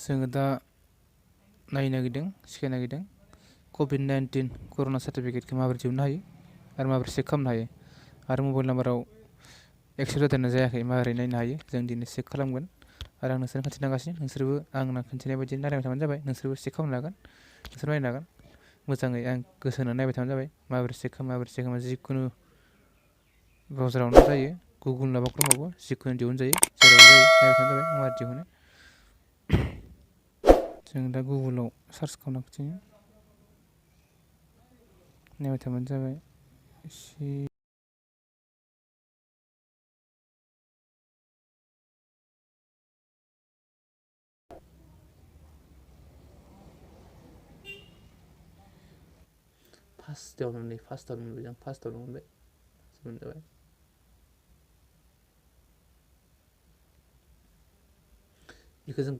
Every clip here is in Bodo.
जोङो दा नायनो नागिरदों सिखायनो नागिरदों COVID-19 कर'ना सार्टिफिकेटखौ माबोरै दिहुननो हायो आरो माबोरै चेक खालामनो हायो आरो मबाइल नाम्बाराव एक्सेप्ट जादोंना जायाखै माबोरै नायनो हायो जों दिनै चेक खालामगोन आरो आं नोंसोरनो खिन्थागासिनो नोंसोरबो आंना खिन्थिनाय बायदि नायबाय थाबानो जाबाय नोंसोरबो चेक खालामनो हागोन नोंसोर नायनो हागोन मोजाङै आं गोसो होनानै नायबाय थाबानो जाबाय माबोरै चेक खालामो जिखुनु ब्राउजारावनो जायो गुगोल माबा क्रोमावबो जिखुनु दिहुनजायो जेरावबो जायो नायबाय थाबानो जाबाय आं माबोरै दिहुनो जों दा गुगोलाव सार्च खालामना खिथिनो नायबाय थाबानो जाबाय एसे फार्स्टआवनो मोनबाय जों फार्स्टआवनो मोनबाय मोनजाबाय बेखौ जों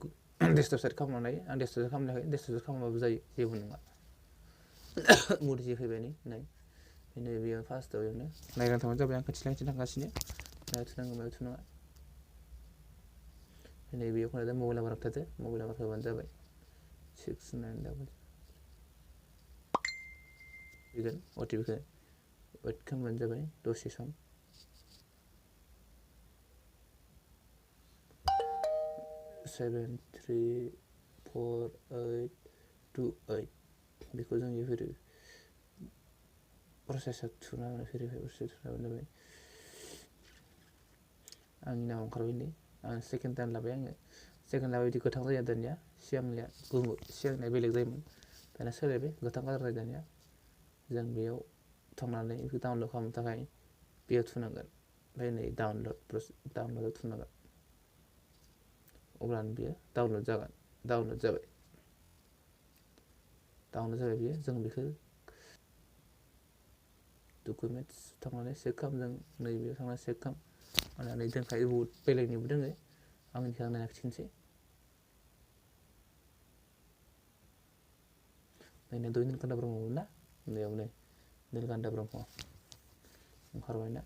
डेस्कटप साइड खालामनो हायो आं डेस्कटप साइड खालामनो हायाखै डेस्कटप साइड खालामबाबो जायो जेबो नङा मुरि फैबाय नाय बेनो बेयो फार्स्टआव एवनो नायग्रा थांबानो जाबाय आं खिन्थि थांगासिनो मायाव थुनांगौ मायाव थुनाङा नै बेयाव खोनादों मबाइल नाम्बार होबथादो मबाइल नाम्बार होबानो जाबाय 69 फैगोन अटिपिखौ वेट खालामबानो जाबाय दसे सम 734828 बेखौ जों बेफोर प्रसेसआव थुनानै भेरिफाइ प्रसेस थुनानै जाबाय आंनि नाम ओंखारबाय नै आं सेकेन्ड टाइम लाबाय आङो सेकेन्ड लाबाय बिदि गोथां जाया दानिया सिगांनिया सिगांनिया बेलेग जायोमोन दानिया सोलायबाय गोथां कालार जायो दानिया जों बेयाव थांनानै बेखौ डाउनलड खालामनो थाखाय बेयाव थुनांगोन ओमफ्राय नै डाउनलडआव थुनांगोन अब्लानो बेयो डाउनलड जागोन डाउनलड जाबाय बेयो जों बेखौ डकुमेन्टस थांनानै चेक खालाम जों नैबेयाव थांनानै चेक खालाम होननानै दोनखायो बहुद बेलेगनिबो दोङो आंनिखौ आं नायना खिन्थानोसै नायना दहाय निलकान्ता ब्रह्ममोन ना बेयाव नै निलकान्ता ब्रह्म ओंखारबाय ना